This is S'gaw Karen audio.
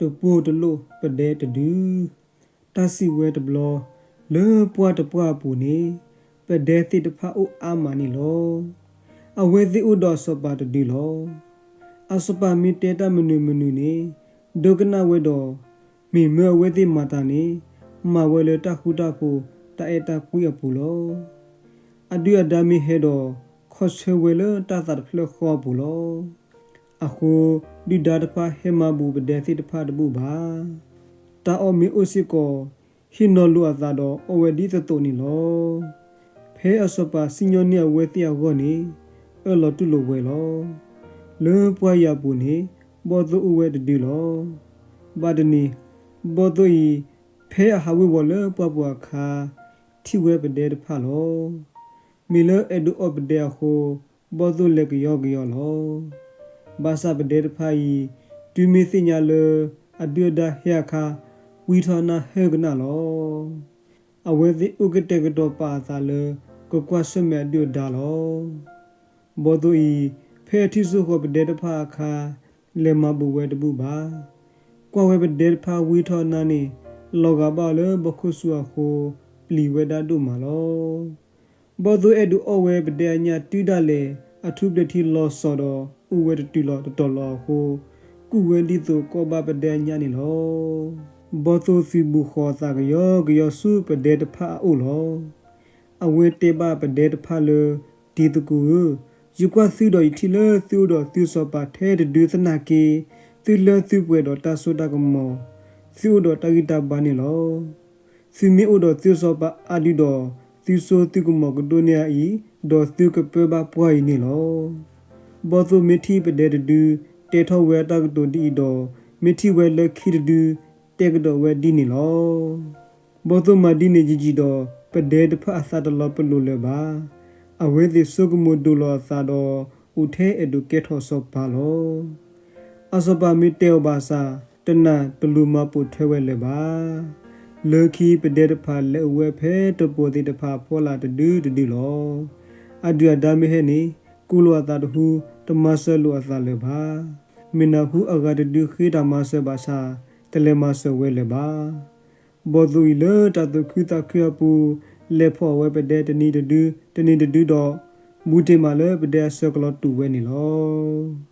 တပိၢ်တလိၣ်ပဒဲတဒု. တၢ်စံးဝဲတဘျီ, လၢပှၢ်တပှၢ်အပူၤန့ၣ် ပဒဲသ့ၣ်တဖၣ်အိၣ်အါမးန့ၣ်လီၤ. အဝဲသ့ၣ်အိၣ်ဒီးအစီၤပၤတဒုလီၤ. အစီၤပၤမ့ၢ်တဲတၢ်မနုၤမနုၤန့ၣ် ဒိကနၣ်ဝဲဒီး မ့ၢ်မၢအဝဲသ့ၣ်မၤတၢ်န့ၣ် မၤဝဲလၢတၢ်ဃူတၢ်ဖိးတၢ်အဲၣ်တၢ်ကွံအပူၤလီၤ. အဒုၣ်အဒါမ့ၢ်ဟဲဒီး ခီဆၢဝဲလၢတၢ်သးတဖျၢၣ်ဃီအပူၤလီၤ. အဃိ ဒုၣ်ဒါတဖၣ်ဟဲမၤဘူးပဒဲသ့ၣ်တဖၣ်တဘူၣ်ဘၣ်. တၢ်အီၣ်မ့ၢ်အိၣ်စ့ၢ်ကီး ဟ့ၣ်နီၤလိာ်အသးဒီးအီၣ်ဝဲဒ်သိးသိးန့ၣ်လီၤ. ဖဲအစီၤပၤစံၣ်ညီၣ်န့ၢ်အဝဲသ့ၣ်အဂီၢ်န့ၣ် အၢၣ်လီၤတူၢ်လိာ်ဝဲလီၤ. လၢပှၢ်ယံၤအပူၤန့ၣ် ဘီၣ်သိၣ်အိၣ်ဝဲတဒုလီၤ. ဘၣ်တနံၤ ဘီၣ်သိၣ်အံၤ ဖဲအဟးဝ့ၤဝီၤလၢပှၢ်ပူၤအခါ ထံၣ်ဝဲပဒဲတဖၣ်လီၤ. မ့ၢ်လၢအဲၣ်ဒိးအီၣ်ပဒဲအဃိ ဘီၣ်သိၣ်လဲၤကယီကယီလီၤ. ဘၣ်ဆၣ်ပဒဲတဖၣ်အံၤ တုၤမ့ၢ်သ့ၣ်ညါလၢ အဒုၣ်အဒါဟဲအခါ ဝံထီၣ်နၢ်ဟၢကနၣ်လီၤ. အဝဲသ့ၣ်အိၣ်ကတဲာ်ကတီၤပာ်အသးလၢ ကကွၢ်ဆၢၣ်မဲာ်အဒုၣ်အဒါလီၤ. ဘီၣ်သိၣ်အံၤ ဖဲအထံၣ်စိဃီၤပဒဲတဖၣ်အခါ လဲၤမၤဘူးဝဲတဘူၣ်ဘၣ်. ကွၢ်ဝဲပဒဲတဖၣ်ဝံထီၣ်နၢ်န့ၣ် လီၤဂာ်ဘၣ်အီၤလၢဘီၣ်ခိၣ်ဆူအဃိ ပျံၤဝဲဒၣ်ဒိၣ်မးလီၤ. ဘီၣ်သိၣ်အဲၣ်ဒိးအီၣ်ဝဲပဒဲအညၣ်တုၤဒၣ်လဲာ် အထူပဒဲထံလီၤစီၤဒီး အိၣ်ဝဲတတုၤလီၤတတီၤလီၤအဃိ ကူၣ်ဝဲဒ်သိးကီၢ်ဘၣ်ပဒဲအညၣ်န့ၣ်လီၤ. ဘီၣ်သိၣ်သုးဘူးဃီၤအသးကယီကယီဆူပဒဲတဖၣ်အအိၣ်လီၤ. အဝဲတဲဘၣ်ပဒဲတဖၣ်လၢ တံၤသကိးဧၢ, ယကွၢ်သုဒီးယထံၣ်လၢသုအိၣ်ဒီးသုစီၤပၤထဲတဒုသနာ်က့ သုလၢသုပှဲၤဒီးတၢ်စိတၢ်ကမီၤ, သုအိၣ်ဒီးတၢ်ဂံၢ်တၢ်ဘါန့ၣ်လီၤ. သုမ့ၢ်အိၣ်ဒီးသုစီၤပၤအါဒုဒီး သုစိသုကမီၤကဒိၣ်န့ၢ်အအံၤ, ဒီးသုကပၢဘၣ်ပှၢ်အံၤန့ၣ်လီၤ. ဘီၣ်သိၣ်မ့ၢ်ထံၣ်ပဒဲတဒု တဲထီၣ်ဝဲအတၢ်ကတိၤဒ်အံၤဒီး မ့ၢ်ထံၣ်ဝဲလၢခံတဒု တဲကဒီးဝဲဒ်န့ၣ်လီၤ. ဘီၣ်သိၣ်မၤဒ်န့ၣ်ယံာ်ယံာ်ဒီး ပဒဲတဖၣ်အသးတလီၤပလိာ်လၢၤဘၣ်. အဝဲသ့ၣ်ဆိကမိၣ်ဒိးလီၤအသးဒီး အိၣ်ထဲအဲၣ်ဒိးကဲထီၣ်စီၤပၤလီၤ. အစီၤပၤမ့ၢ်တဲအီၤဘၣ်ဆၣ် တနာ်တလူၤမၤပိာ်ထွဲဝဲလၢၤဘၣ်. လၢခံပဒဲတဖၣ် လဲၤအိၣ်ဝဲဖဲတပိၤသ့ၣ်တဖၣ်အဖီလာ်တဒုတဒုလီၤ. အဒုၣ်အဒါမ့ၢ်ဟဲန့ၣ် ကူၣ်လိာ်အသးတဟူ, တမၤစၢၤလိာ်အသးလၢၤဘၣ်. မ့ၢ်နၢ်ဟူအဂၤတဒုဃ့တၢ်မၤစၢၤဘၣ်ဆၣ် တလဲၤမၤစၢၤဝဲလၢၤဘၣ်. ဘီၣ်သိၣ်အံၤလၢတၢ်သူၣ်ခုသးခုအပူၤ လဲၤဖီၣ်အဝဲပဒဲတနံၤတဒု, တနံၤတဒုဒီး ဘူးတ့ၢ်မးလၢပဒဲအဆၢကလီၤတူာ်ဝဲန့ၣ်လီၤ.